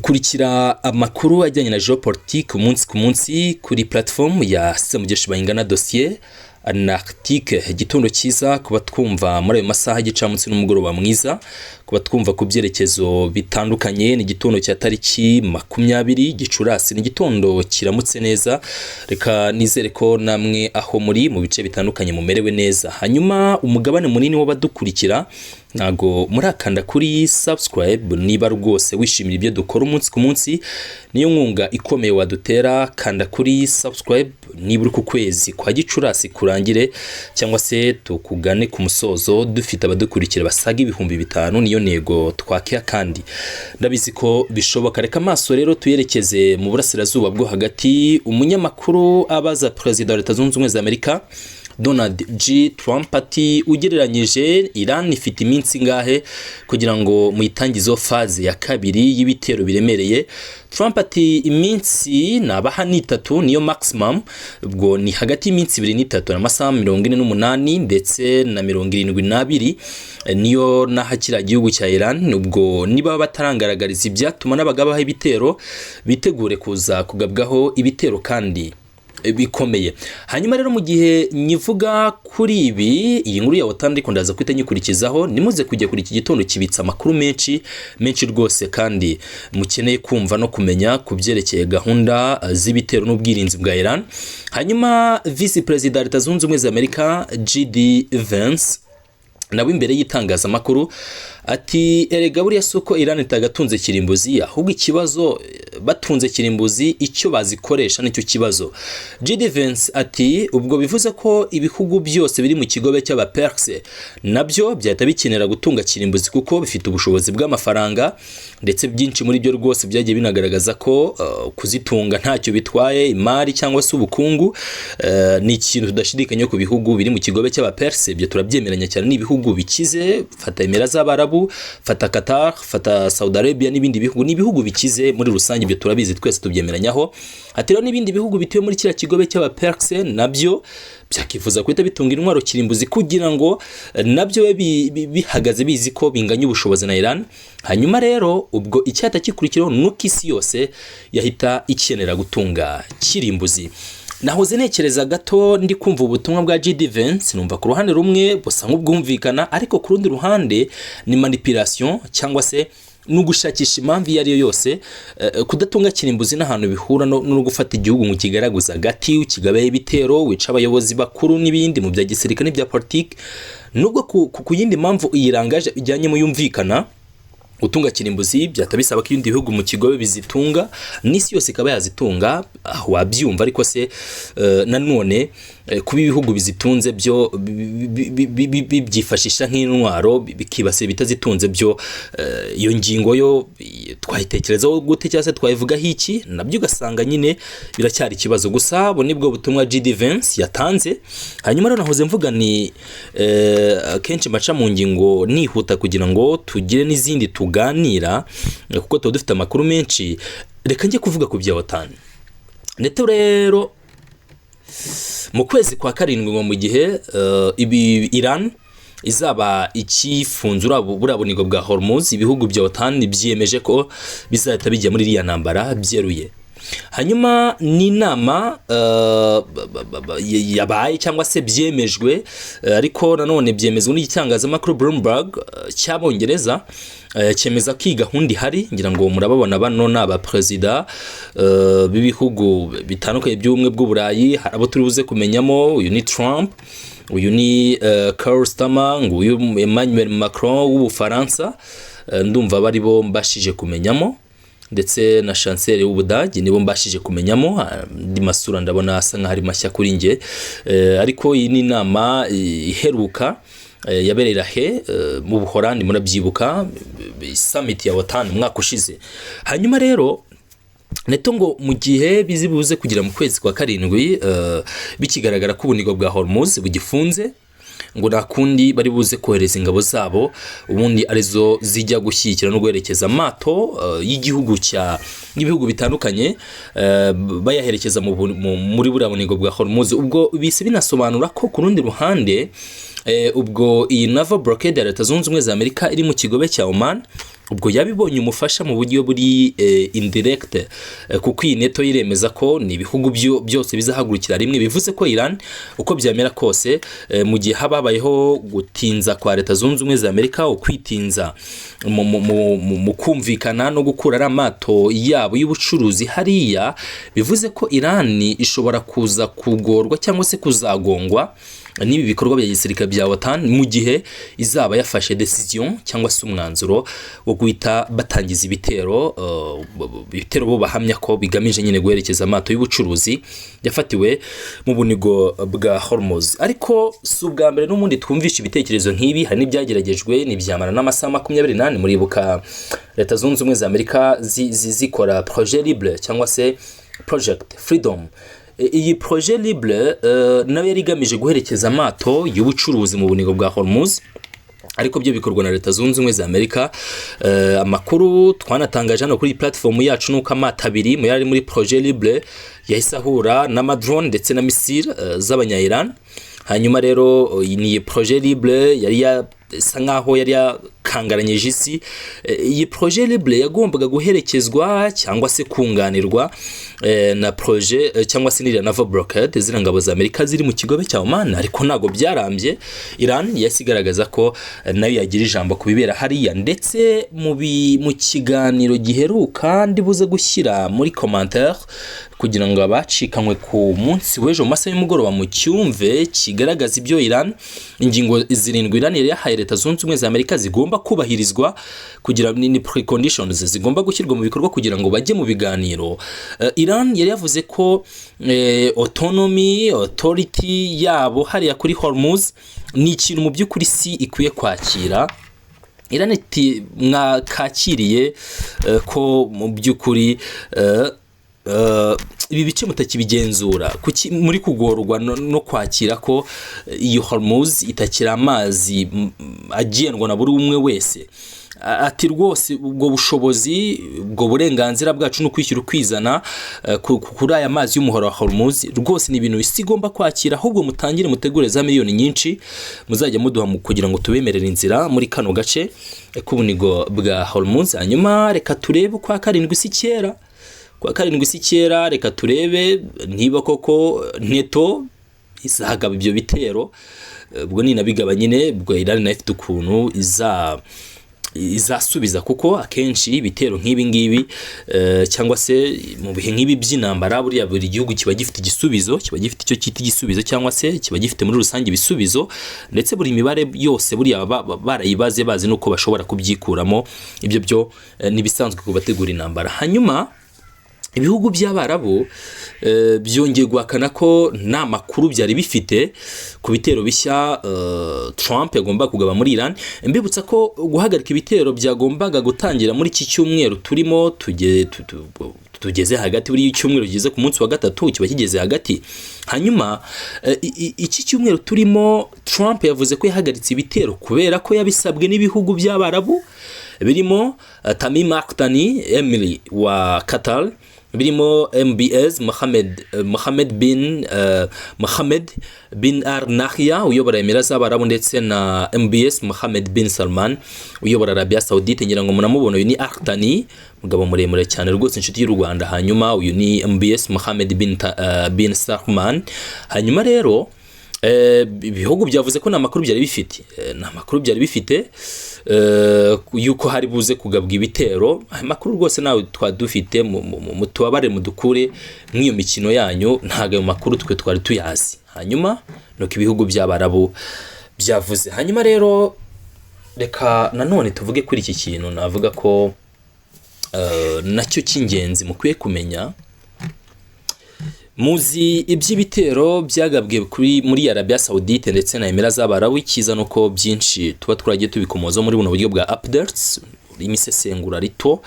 Ukurikira amakuru ajyanye na géopolitique umunsi ku munsi kuri platform ya Semugeshi Bayingana Dossier Anarctique. Igitondo cyiza kuba twumva muri ayo masaha y'igicamunsi, n'umugoroba mwiza kuba twumva ku byerekezo bitandukanye. Ni igitondo cya tariki 20 Gicurasi, ni igitondo kiramutse neza. Reka nizere ko namwe aho muri mu bice bitandukanye mumerewe neza. Hanyuma umugabane munini w'abadukurikira ntago murakanda kuri subscribe. Niba rwose wishimira ibyo dukora umunsi ku munsi, niyo nkunga ikomeye wadutera. Kanda kuri subscribe nibura ku kwezi kwa Gicurasi kurangire, cyangwa se tukugane ku musozo dufite abadukurikira basaga 5000. Niyo ntego twakiha kandi ndabizi ko bishoboka. Reka amaso rero tuyerekeze mu Burasirazuba bwo Hagati. Umunyamakuru abaza Perezida wa Leta Zunze Ubumwe za Amerika Donald J Trump ati: "Ugereranyije, Iran ifite iminsi ingahe kugira ngo muyitangizeho phase ya kabiri y'ibitero biremereye?" Trump ati: "Iminsi nabaha ni 3, niyo maximum." Ubwo ni hagati y'iminsi 2 n'3, amasaha 48 ndetse na 72, niyo naha kiriya gihugu cya Iran. Ubwo niba batarangaragariza ibyatuma n'abagabaho ibitero, bitegure kuza kugabwaho ibitero kandi bikomeye. Hanyuma rero, mu gihe nyivuga kuri ibi, iyi nkuru ya OTAN ariko ndaza guhita nyikurikizaho. Nimuze kujya kuri iki gitondo kibitsa amakuru menshi menshi rwose kandi mukeneye kumva no kumenya ku byerekeye gahunda z'ibitero n'ubwirinzi bwa Iran. Hanyuma Visi Perezida wa Leta Zunze Ubumwe za Amerika JD Vance nawe imbere y'itangazamakuru ati: "Erega buriya si uko Iran itagatunze kirimbuzi, ahubwo ikibazo batunze kirimbuzi, icyo bazikoresha nicyo kibazo." JD Vance ati: "Ubwo bivuze ko ibihugu byose biri mu kigobe cy'Abaperse nabyo byahita bikenera gutunga kirimbuzi, kuko bifite ubushobozi bw'amafaranga, ndetse byinshi muri byo rwose byagiye binagaragaza ko kuzitunga ntacyo bitwaye." Imari cyangwa se ubukungu ni ikintu tudashidikanya ku bihugu biri mu kigobe cy'Abaperse. Ibyo turabyemeranya cyane, ni ibihugu bikize. Fata Emira z'Abarabu, fata Qatar, fata Saudi Arabia n'ibindi bihugu, ni ibihugu bikize muri rusange, ibyo turabizi twese, tubyemeranyaho. Ati rero n'ibindi bihugu bituye muri kiriya kigobe cy'Abaperse nabyo byakifuza guhita bitunga intwaro kirimbuzi, kugira ngo nabyo bibe bihagaze bizi ko binganya ubushobozi na Iran. Hanyuma rero ubwo icyahita gikurikiraho nuko isi yose yahita ikenera gutunga kirimbuzi. Nahoze ntekereza gato ndi kumva ubutumwa bwa JD Vance, numva ku ruhande rumwe busa nk'ubwumvikana, ariko ku rundi ruhande ni manipulation cyangwa se ni ugushakisha impamvu iyo ari yo yose. Kudatunga kirimbuzi n'ahantu bihura no gufata igihugu ngo kigaragaza agati, ukigabeho ibitero, wica abayobozi bakuru n'ibindi mu bya gisirikare n'ibya politiki. Nubwo ku yindi mpamvu iyirangaje ijyanye mu yumvikana, gutunga kirimbuzi byahita bisaba ko ibindi bihugu mu kigobe bizitunga, n'isi yose ikaba yazitunga, aho wabyumva. Ariko se nanone kuba ibihugu bizitunze byo bibyifashisha nk'intwaro, bikibasira ibitazitunze byo, iyo ngingo yo twayitekerezaho gute cyangwa se twayivugaho iki? Nabyo ugasanga nyine biracyari ikibazo. Gusa ubu nibwo butumwa JD Vance yatanze. Hanyuma rero nahoze mvuga ni akenshi mbaca mu ngingo nihuta kugira ngo tugire n'izindi tuganira, kuko tuba dufite amakuru menshi. Reka njye kuvuga ku bya OTAN. Ndetse rero mu kwezi kwa karindwi, ngo mu gihe ibi Iran izaba ikifunze buriya bunigo bwa Hormuz, ibihugu bya OTAN byiyemeje ko bizahita bijya muri iriya ntambara byeruye. Hanyuma n'inama yabaye cyangwa se byemejwe, ariko nanone byemezwa n'igitangazamakuru Bloomberg cy'Abongereza, cyemeza ko iyi gahunda ihari. Ngira ngo murababona, bano ni abaperezida b'ibihugu bitandukanye by'Ubumwe bw'Uburayi. Hari abo turi buze kumenyamo: uyu ni Trump, uyu ni Keir Starmer, nguyu Emmanuel Macron w'Ubufaransa. Ndumva bari bo mbashije kumenyamo, ndetse na chancelier w'Ubudage, nibo mbashije kumenyamo. Andi masura ndabona asa nkaho ari mashya kuri njye. Ariko iyi ni inama iheruka yabereye he mu Buholandi, murabyibuka, summit ya OTAN umwaka ushize. Hanyuma rero neto ngo mu gihe bizi buze kugera mu kwezi kwa karindwi bikigaragara ko ubunigo bwa Hormuz bugifunze, ngo nta kundi bari buze kohereza ingabo zabo, ubundi arizo zijya gushyigikira no guherekeza amato y'igihugu cya n'ibihugu bitandukanye, bayaherekeza muri buriya bunigo bwa Hormuz. Ubwo bise binasobanura ko ku rundi ruhande ubwo iyi naval blockade ya Leta Zunze Ubumwe za Amerika iri mu kigobe cya Oman Ubwo yabibonye umufasha mu buryo buri indirect, kuko iyi NATO yiremeza ko ni ibihugu byose bizahagurukira rimwe. Bivuze ko Iran, uko byamera kose, mu gihe haba habayeho gutinza kwa Leta Zunze Ubumwe za Amerika, ukwitinza mu kumvikana no gukura ari amato yabo y'ubucuruzi hariya, bivuze ko Iran ishobora kuza kugorwa cyangwa se kuzagongwa n'ibi bikorwa bya gisirikare bya OTAN, mu gihe izaba yafashe decision cyangwa se umwanzuro wo guhita batangiza ibitero, ibitero bo bahamya ko bigamije nyine guherekeza amato y'ubucuruzi yafatiwe mu bunigo bwa Hormuz. Ariko si ubwa mbere n'ubundi twumvisha ibitekerezo nk'ibi, hari n'ibyageragejwe ntibyamara n'amasaha 24. Muribuka Leta Zunze Ubumwe za Amerika zikora Projet Libre cyangwa se Project Freedom. Iyi Projet Libre nayo yari igamije guherekeza amato y'ubucuruzi mu bunigo bwa Hormuz, ariko byo bikorwa na Leta Zunze Ubumwe za Amerika. Amakuru twanatangaje hano kuri iyi platform yacu nuko amato abiri mu yari muri Projet Libre yahise ahura n'amadrone ndetse na missile z'abanya-Iran. Hanyuma rero iyi ni Projet Libre yari isa nkaho yari yakangaranyije isi. Iyi Projet Libre yagombaga guherekezwa cyangwa se kunganirwa na projet cyangwa se n'iriya naval blockade, ziriya ngabo za Amerika ziri mu kigobe cya Oman, ariko ntabwo byarambye. Iran yahise igaragaza ko nayo yagira ijambo ku bibera hariya. Ndetse mu kiganiro giheruka ndi buze gushyira muri commentaire kugira ngo abacikanywe ku munsi w'ejo mu masaha y'umugoroba mu cyumve, kigaragaza ibyo Iran, ingingo zirindwi Iran yari yahaye Leta Zunze Ubumwe za Amerika zigomba kubahirizwa kugira ni preconditions zigomba gushyirwa mu bikorwa kugira ngo bajye mu biganiro. Iran yari yavuze ko autonomy, authority yabo hariya kuri Hormuz ni ikintu mu by'ukuri si ikwiye kwakira. Iran iti mwakakiriye ko mu by'ukuri ibi bice mutakibigenzura, kuki muri kugorwa no kwakira ko iyo Hormuz itakiri amazi agendwa na buri umwe wese? Ati rwose ubwo bushobozi, ubwo burenganzira bwacu ni ukwishyura ukwizana kuri aya mazi y'umuhora wa Hormuz, rwose ni ibintu isi igomba kwakira. Ahubwo mutangire mutegure za miliyoni nyinshi muzajya muduha kugira ngo tubemerere inzira muri kano gace k'ubunigo bwa Hormuz. Hanyuma reka turebe ukwa karindwi si kera, kwa karindwi si kera. Reka turebe niba koko NATO izagaba ibyo bitero. Ubwo ninabigaba nyine, ubwo Iran nayo ifite ukuntu izasubiza, kuko akenshi ibitero nk'ibi ngibi cyangwa se mu bihe nk'ibi by'intambara, buriya buri gihugu kiba gifite igisubizo, kiba gifite icyo cyita igisubizo cyangwa se kiba gifite muri rusange ibisubizo. Ndetse buri mibare yose buriya barayibaze, bazi n'uko bashobora kubyikuramo. Ibyo byo n'ibisanzwe ku bategura intambara. Hanyuma ibihugu by'Abarabu byongeye guhakana ko nta makuru byari bifite ku bitero bishya Trump yagombaga kugaba muri Iran. Mbibutsa ko guhagarika ibitero byagombaga gutangira muri iki cyumweru turimo, tugeze hagati. Buri cyumweru kigeze ku munsi wa gatatu kiba kigeze hagati. Hanyuma iki cyumweru turimo, Trump yavuze ko yahagaritse ibitero kubera ko yabisabwe n'ibihugu by'Abarabu birimo Tamim Al Thani, Emir wa Qatar, birimo MBS, Mohammed bin Al Nahyan uyobora Emira z'Abarabu, ndetse na MBS Mohammed bin Salman uyobora Arabia Saudite. Ngira ngo muramubona, uyu ni Al Thani, mugabo muremure cyane rwose, inshuti y'u Rwanda. Hanyuma uyu ni MBS Mohammed bin Salman. Hanyuma rero ibihugu byavuze ko nta makuru byari bifite, nta makuru byari bifite yuko hari buze kugabwa ibitero. Aya makuru rwose nawe twa dufite, mutubabare mudukure mw'iyo mikino yanyu, ntabwo ayo makuru twe twari tuyazi. Hanyuma nuko ibihugu by'Abarabu byavuze. Hanyuma rero reka nanone tuvuge kuri iki kintu navuga ko nacyo cy'ingenzi mukwiye kumenya. Muzi iby'ibitero byagabwe kuri muri Arabia Saudite ndetse na Emira z'Abarabu. Icyiza nuko byinshi tuba twaragiye tubikomoza muri buno buryo bwa updates, imisesengura rito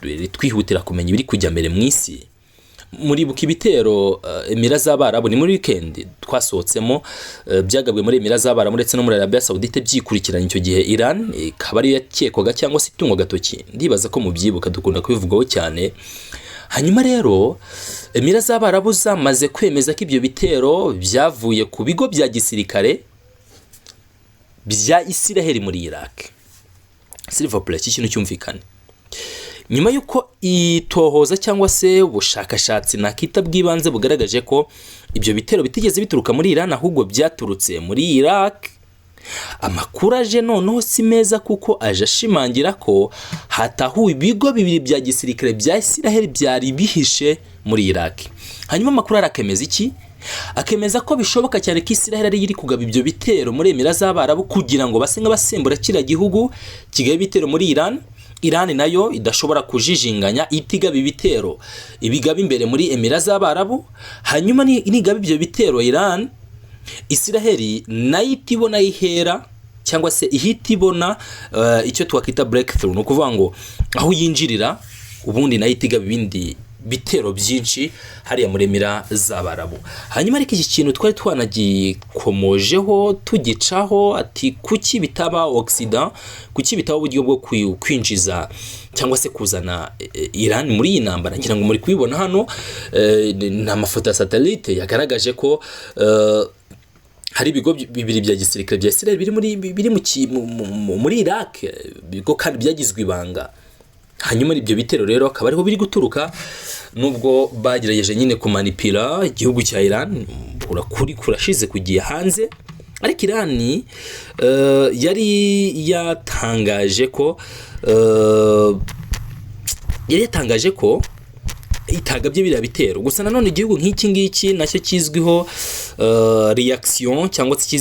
ritwihutira kumenya ibiri kujya mbere mu isi. Muribuka ibitero Emira z'Abarabu, ni muri weekend twasohotsemo, byagabwe muri Emira z'Abarabu ndetse no muri Arabia Saudite byikurikiranye. Icyo gihe Iran ikaba ariyo yakekwaga cyangwa se itungwa agatoki. Ndibaza ko mubyibuka, dukunda kubivugaho cyane. Hanyuma rero Emira z'Abarabu zamaze kwemeza ko ibyo bitero byavuye ku bigo bya gisirikare bya Isiraheli muri Iraq. S'il vous plaît, iki kintu cyumvikane. Nyuma y'uko itohoza cyangwa se ubushakashatsi nakita bw'ibanze bugaragaje ko ibyo bitero bitigeze bituruka muri Iran, ahubwo byaturutse muri Iraq, amakuru aje noneho si meza, kuko aje ashimangira ko hatahuwe ibigo bibiri bya gisirikare bya Isiraheli byari bihishe muri Iraq. Hanyuma amakuru arakemeza iki? Akemeza ko bishoboka cyane ko Isiraheli ari iri kugaba ibyo bitero muri Emira z'Abarabu kugira ngo base nk'abasembura kiriya gihugu kigaba ibitero muri Iran. Iran nayo idashobora kujijinganya itigaba ibitero, ibigaba imbere muri Emira z'Abarabu. Hanyuma nigaba ibyo bitero Iran, Isiraheli nayo itibona ihera cyangwa se ihita ibona icyo twakwita breakthrough, ni ukuvuga ngo aho yinjirira, ubundi nayo itigaba ibindi bitero byinshi hariya muri Emira z'Abarabu. Hanyuma ariko iki kintu twari twanagikomojeho, tugicaho, ati kuki bitaba Occident, kuki bitaba uburyo bwo kwinjiza cyangwa se kuzana Iran muri iyi ntambara? Ngira ngo muri kubibona hano, ni amafoto ya satellite yagaragaje ko hari ibigo bibiri bya gisirikare bya Israel biri muri biri mu ki- mu- mu- muri Iraq, ibigo kandi byagizwe ibanga. Hanyuma ibyo bitero rero akaba ariho biri guturuka, nubwo bagerageje nyine kumanipira igihugu cya Iran, urakuri kurashize kugiye hanze. Ariko Iran yari yatangaje ko itagabye biriya bitero. Gusa nanone igihugu nk'iki ngiki nacyo kizwiho reaction cyangwa se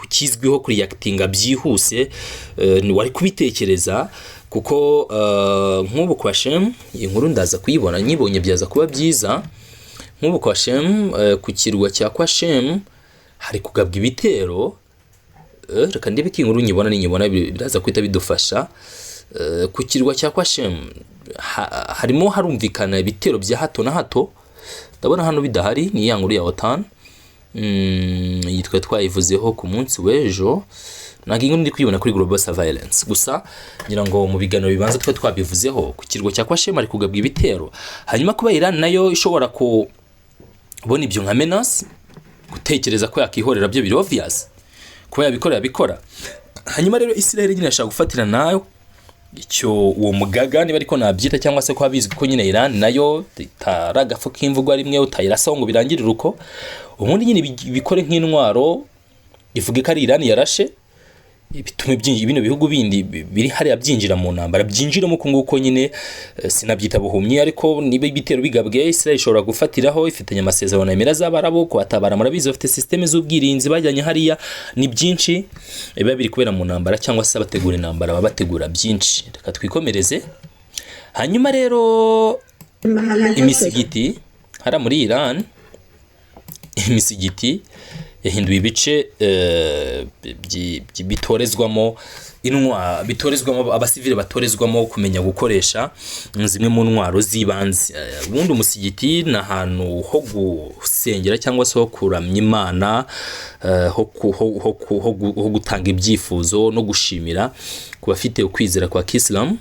kizwiho kureactinga byihuse, wari kubitekereza kuko nk'ubu kwa Shem, iyi nkuru ndaza kuyibona, nyibonye byaza kuba byiza. Nk'ubu kwa Shem, ku kirwa cya Qeshm hari kugabwa ibitero. Reka ndebe ko inkuru nyibona, ninyibona biraza guhita bidufasha. Ku kirwa cya Qeshm harimo harumvikana ibitero bya hato na hato. Ndabona hano bidahari, ni ya nkuru ya OTAN. Iyi twari twayivuzeho ku munsi w'ejo. Ntabwo inkuru ndi kuyibona kuri Global Surveillance, gusa ngira ngo mu biganiro bibanza twari twabivuzeho. Ku kirwa cya Qeshm hari kugabwa ibitero. Hanyuma kuba Iran nayo ishobora kubona ibyo nka menace, gutekereza ko yakihorera, byo biri obvious, kuba yabikora yabikora. Hanyuma rero Israel nyine yashaka gufatira nayo icyo uwo mugaga, niba ariko nabyita, cyangwa se kuba bizwi ko nyine Iran nayo itari agafu k'imvugo rimwe utayirasaho ngo birangirire uko, ubundi nyine bikore nk'intwaro, ivuge ko ari Iran yarashe, bitume bino bihugu bindi biri hariya byinjira mu ntambara, byinjiramo uko nguko nyine. Sinabyita buhumyi, ariko niba ibitero bigabwe, Israel ishobora gufatiraho, ifitanye amasezerano na Emira z'Abarabu kubatabara. Murabizi bafite système z'ubwirinzi bajyanye hariya. Ni byinshi biba biri kubera mu ntambara, cyangwa se abategura intambara baba bategura byinshi. Reka twikomereze. Hanyuma rero imisigiti hariya muri Iran, imisigiti yahinduye ibice bitorezwamo intwa, bitorezwamo abasivile, batorezwamo kumenya gukoresha zimwe mu ntwaro z'ibanze. Ubundi umusigiti ni ahantu ho gusengera cyangwa se ho kuramya Imana, ho gutanga ibyifuzo no gushimira ku bafite ukwizera kwa kisilamu.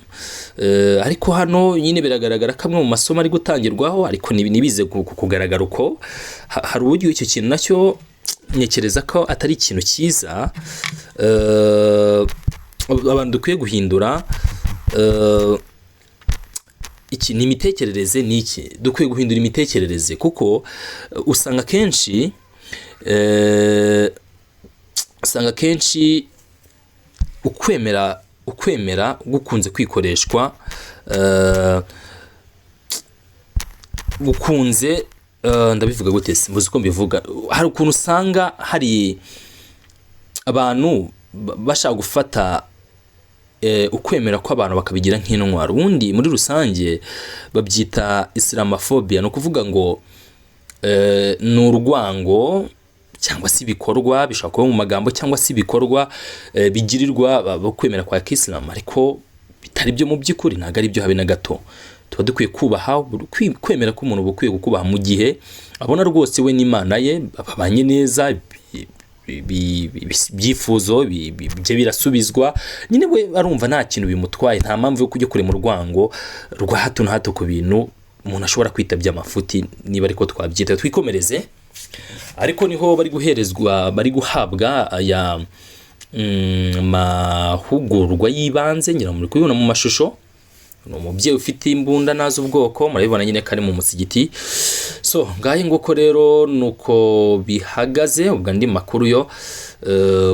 Ariko hano nyine biragaragara ko amwe mu masomo ari gutangirwaho, ariko ntibize kugaragara uko. Hari uburyo icyo kintu nacyo ntekereza ko atari ikintu cyiza. Abantu dukwiye guhindura iki ni imitekerereze, ni iki dukwiye guhindura imitekerereze, kuko usanga akenshi ukwemera gukunze kwikoreshwa, gukunze, ndabivuga gute se, mbuze uko mbivuga. Hari ukuntu usanga hari abantu bashaka gufata ukwemera kw'abantu bakabigira nk'intwaro. Ubundi muri rusange babyita islamophobia, ni ukuvuga ngo ni urwango cyangwa se ibikorwa bishobora kuba mu magambo cyangwa se ibikorwa bigirirwa kwemera kwa kisilamu, ariko bitari byo mu by'ukuri, ntabwo ari byo habe na gato. Tuba dukwiye kubaha kwemera ko umuntu bukwiye kukubaha mu gihe abona rwose we n'Imana ye babanye neza, ibyifuzo bye birasubizwa, nyine we arumva nta kintu bimutwaye. Nta mpamvu yo kujya kurema urwango rwa hato na hato ku bintu umuntu ashobora kwita by'amafuti, niba ariko twabyita. Twikomereze. Ariko niho bari guherezwa, bari guhabwa aya Mahugurwa y'ibanze, ngira muri kubibona mu mashusho, ni umubyeyi ufite imbunda nazi ubwoko, murabibona nyine ko ari mu musigiti. So ngahe nguko rero nuko bihagaze. Ubwo andi makuru yo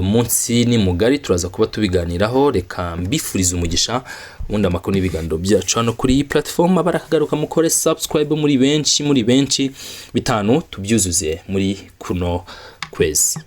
munsi ni mugari, turaza kuba tubiganiraho. Reka mbifurize umugisha. Ubundi amakuru n'ibiganiro byacu hano kuri iyi platform barakagaruka. Mukore subscribe muri benshi, muri benshi, 5 tubyuzuze muri kuno kwezi.